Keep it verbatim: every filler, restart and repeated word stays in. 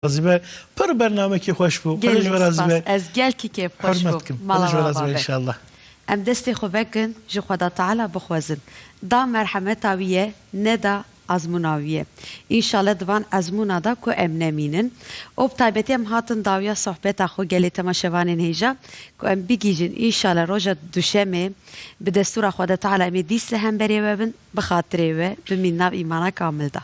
razî be. Pir bernamekî xweş bû. Xwedê ji we razî be. Ez gelkî kêfxweş bûm. Xwedê ji we razî be înşallah. Em destê xwe vekin, ji Xweda Teala bixwezin. Da merhemeta wî ye, neda azmûna wî ye. Înşallah di van ezmûna da ku em nemînin. Û bi taybetî em hatin dawiya sohbeta xwe gelê temaşevanên hêja ku em bigihîjin. Înşallah roja duşemê bi destûra Xweda Teala em ê dîs li hemberê we bin, bi xatirê we bimîn nav îmana kamil da.